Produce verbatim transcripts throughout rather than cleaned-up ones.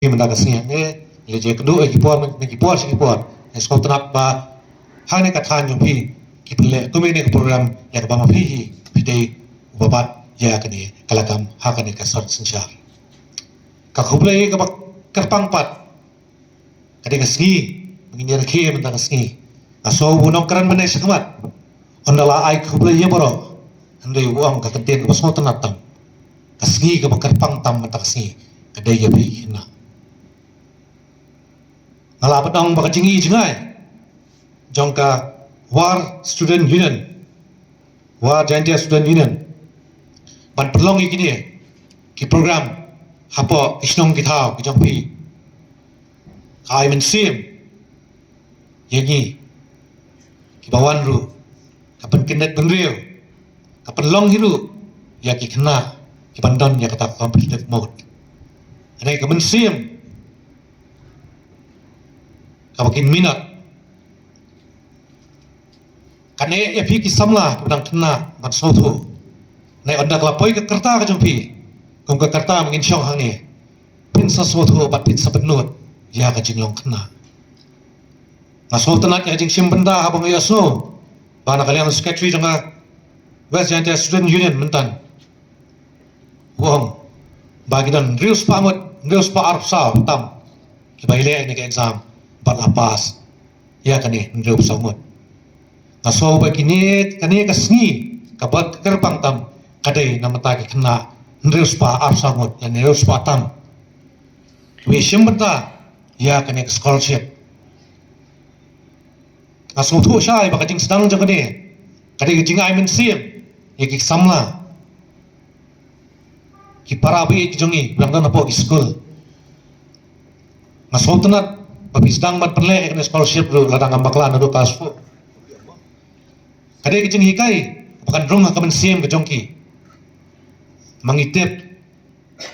Phi mynta ka sngi hangne, leit ïakynduh ïa ki por, na ki por sha ki por. Nga sngewtynnat ba hangne ka thaiñ jong phi, ki pynleh kumne ka program ïa kaba ma phi hi, phi dei uba bat ïa kane ka lakam ha kane ka sor synshar. Ka khublei kaba kyrpang pat, ka dei ka sngi ba ngin ïa rakhe mynta ka sngi. Nga sngew ba u nongkren ban ïa shakhmat, ynda la ai khublei ïa baroh, hynrei u ong ka kyntien kaba sngewtynnat tam, ka sngi kaba kyrpang tam mynta ka sngi ka dei ïa phi khynnah. Nga la pyndonkam ba ka jingi jingai jong ka War Student Union, War Jaintia Student Union, ban pynlong ïa kine ki program hapoh ki shnong ki thaw ki jong phi, ka ai mynsiem ïa ngi kiba wan ruh, ka pynkyndet bynriew, ka pynlong hi ruh ïa ki khynnah kiban don ïa kata ka competitive mode. Kane ka mynsiem kaba kin minot. Kane ïa phi ki samla kiba dang khynnah ban sngewthuh. Nai ynda ka la poi ka karta ka jong phi, kum ka karta ma ngin shong hangne, phin sa sngewthuh bad phin sa pynnud ïa ka jinglong khynnah. Nga sngewtynnat ïa ka jingshim bynta haba nga ïohsngew ba na ka liang secretary jong ka West Jaintia Student Union mynta u ong ba ki don hynriew spah ngut, hynriew spah arphew saw tam kiba ïaleh ïa kane ka exam bad la pass ïa kane hynriew spah ngut. Nga sngew ba kine, kane ka sngi kaba kyrpang tam ka dei na ka bynta ki khynnah hynriew spah arphew saw ngut, ïa hynriew spah tam kiba shim bynta ïa kane ka scholarship. Nga sngewthuh shai ba ka jingsdang jong kane ka dei ka jingai mynsiem ïa ki samla, ki para baieit ki jong ngi ba dang don hapoh ki skul. Nga sngewtynnat ba phi sdang ban pynleh ïa kane scholarship ruh lada ngam bakla naduh class four. Ka dei ka jinghikai ba kan rung ha ka mynsiem ka jong ki. Ma ngi tip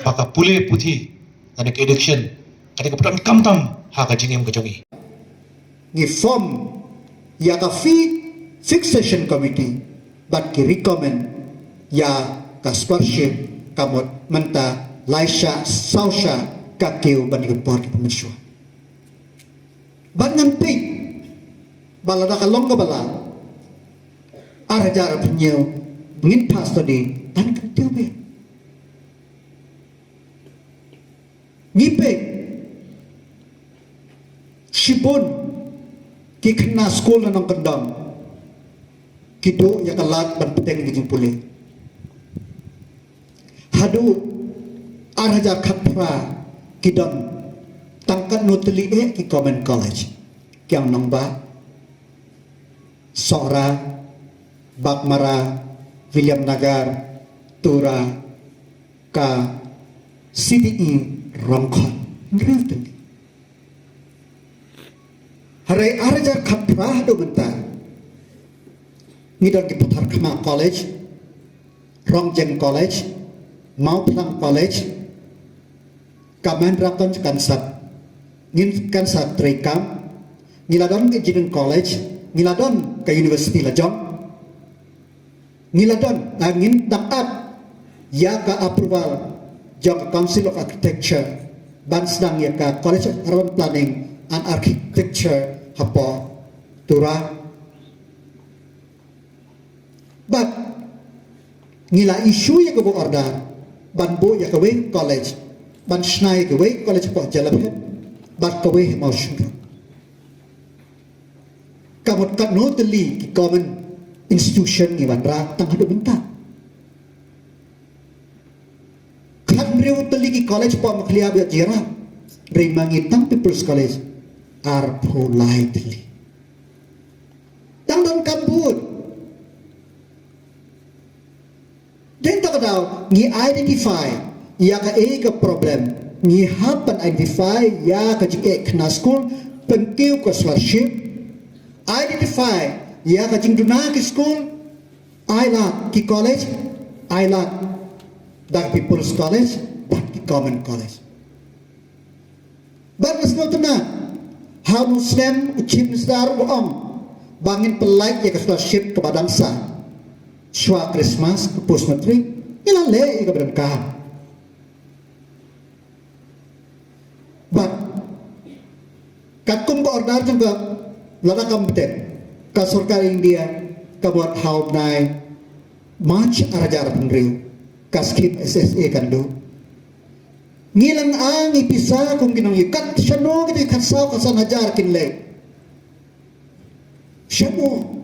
ba ka pule puthi, ka dei ka education, ka dei kaba donkam tam ha ka jingim ka jong ngi. Ngi form ïa ka fee fixation committee bad ki recommend ïa ka scholarship ka mut mynta lai shah saw shah ka kiew ban ïa ka por kiba mynshuwa. Bad ngan peit ba lada ka long kaba lah ar hajar arphew hynñiew ba ngin pass study, tang ka tiew beit. Ngi peit shibun ki khynnah skul na nongkyndong ki duh ïa ka lad ban pynbeit ki jingpule. Haduh ar hajar khatphra ki don tang katno tylli eh ki government college, Kiang Nangbah, Sohra, Baghmara, Williamnagar, Tura, ka C D E Rongkhon. Hynriew tylli. Hynrei ar hajar khatphra haduh mynta ngi don ki Patharkhmah College, Rongjeng College, Mawphlang College, ka Mahendraganj Kansat, ngin Kansat treikam, ngi la don ka Engineering College, ngi la don ka University lajong, ngi la don, ah, ngin dang ap ïa ka approval jong ka Council of Architecture ban sdang ïa ka College of Urban Planning and Architecture hapoh Tura. Bad ngi la issue ïa ka work order ban buh ïa kawei ka college, ban shna ïa kawei ka college hapoh Jaiñtia bad kawei ha Mawshynrut. Ka mut katno tylli ki government institution ngi wanrah tang haduh mynta? Khathynriew tylli ki college hapoh Meghalaya bad Jaiñtia, hynrei ma ngi tang People's College arphew lai tylli. Tang donkam bud. Dei na kata ka daw ngi identify ïa kaei ka problem, ngi hap ban identify ïa ka jingeh khynnah skul, pynkiew ka scholarship, identify ïa ka jingduna ki skul, ai lad ki college, ai lad da ka People's College bad ki government college. Bad nga sngewtynnat ha une u snem u Chief Minister u ong ba ngin pyllait ïa ka scholarship kaba dang sah shuwa Christmas, ka post matric. Ngi la leh ïa kaba donkam. Bad katkum ka order jong ka, lada kam bteng, ka sorkar India ka mut ha u bnai March ar hajar hynriew ka skim S S A kan duh. Ngi la ai ngi pisa kum ki nongïakat, shano kita ki khatsaw khatsan hajar kin leit? Shano?